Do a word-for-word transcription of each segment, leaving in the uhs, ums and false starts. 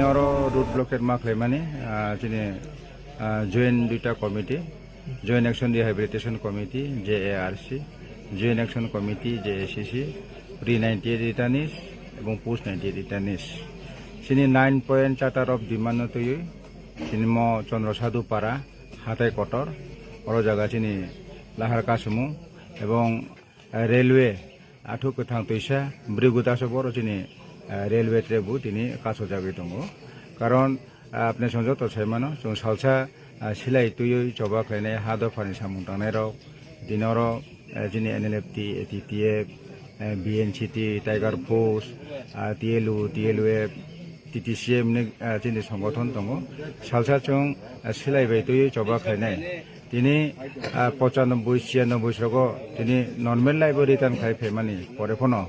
Oro road blockade ma khlaimani, ah, chini, ah, joint duita committee, Joint Action Rehabilitation Committee, J A R C, Joint Action Committee, J A C C, Pre ninety-eight returnees ebong Post ninety-eight returnees. Chini nine point charter of demand no twiwi, chini mo Chandra Sadhu Para, Hatai Kotor, oro jaga chini lahar kasumung, ebong eh, railway, athuk kwthang twisa, bwrwi gudaso boro chini, eh, railway track bo tini kasojagwi tongo. Karon, ah, apne chwng joto sai mano, chwng salsa, ah, silai twiwi choba khlainai ha dophani samung tangnai rok, tini oro, eh, chini N L F T, A T T F, eh, B N C T, Tiger Force, ah, T L U, T L F, T T C M ni, ah, chini songothon tongo. Salsa chwng, ah, silai bai twiwi choba khlainai. Tini, ah, pochanoboi, chiyanoboi srogo tini normal life o return khai phaimani pore phano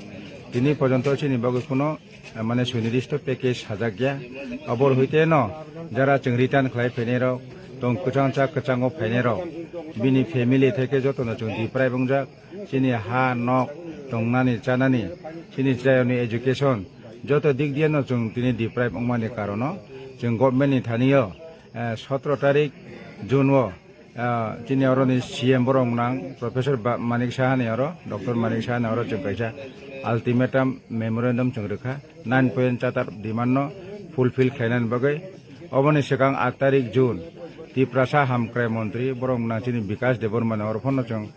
tini porjonto chini bagwi kuno, ah, mane sunidisto package sajakya. Abor hoite no jara chwng return khlai phainai rok, tong kwchang cha kwchango phainai rok, bini family theke jotono chwng deprive wngjak. Chini ha nok, tongnani chanani, chini chayoni education, joto dik diya no chwng tini deprive wngmani karono chwng government ni thani o, eh, sotro tarik June o, ah, chini oro ni C M borok nang Professor Ba-, Manik Saha ni oro, Doctor Manik Saha ni oro chwng kaisa ultimatum memorandum chwng rwkha, nine point charter demand no fulfill khlainani bagwi. Oboni swkang aat tarik June Tiprasa Hamkrai Montri borok nang chini Bikash Debbarma ni oro phano chwng,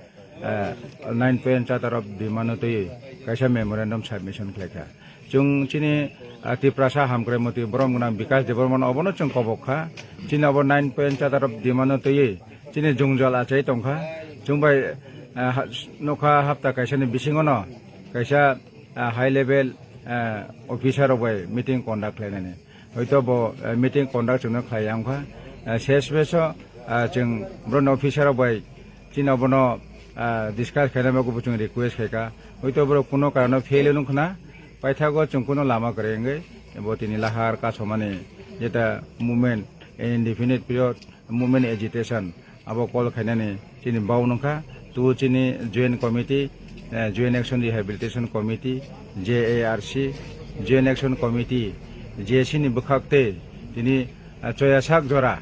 ah, nine point charter of demand no twiwi kaisa memorandum submission khlaikha. Chwng chini, ah, Tiprasa Hamkrai Montri borok nang Bikash Debbarma no obono chwng kobok kha. Chini obo nine point charter of demand no twiwi chini jwngjal achai tongkha. Chwng bai, ah, ha-, nokha hapta kaisa ni bisingo no kaisa, ah, high level, ah, officer rok bai meeting conduct khlainani. Hoito bo, ah, meeting conduct chwngno khlai ya wngkha. Ah, ses beso, ah, chwng borokni officer rok bai chini obono, ah, discuss khaina bagwi bo chwng request khaikha. Hoito borok kuno karano fail wngkhna, paithago chwng kuno lama kwrwi wngwi bo tini lahar kasomani jeta movement, indefinite period movement agitation abo call khainani chini bau nungkha. Tu chini Joint Committee, eh, Joint Action Rehabilitation Committee, J A R C, Joint Action Committee, J A C ni bwkhak tei tini, ah, choya sak jora,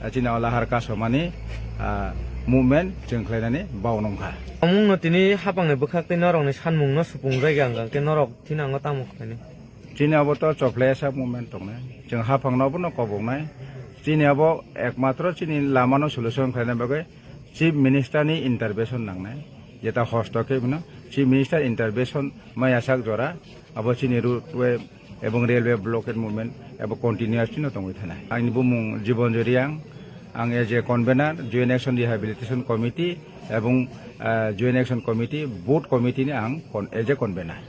ah, chini o lahar kasomani, ah, movement chwng khlainani bau nungkha. Omungno tini hapangni bwkhak tei norokni sanmungno supung jaiga hwnkha khe norok thinango tamo khlainai? Chini abo to chokleya sak movement tongnai. Chwng haphangno abono koboknai. Chini abo ekmatro chini lamano solution khlaina bagwi Chief Minister ni intervention nangnai. Jeta hosto khe bino Chief Minister intervention maya sak jora abo chini roadway ebong railway blockade movement abo continuously no tongwi thanai. Ani bumung Jibon Joriang, ang as a convener, Joint Action Rehabilitation Committee ebong, ah, Joint Action Committee, Board Committee ni ang con-, as a convener.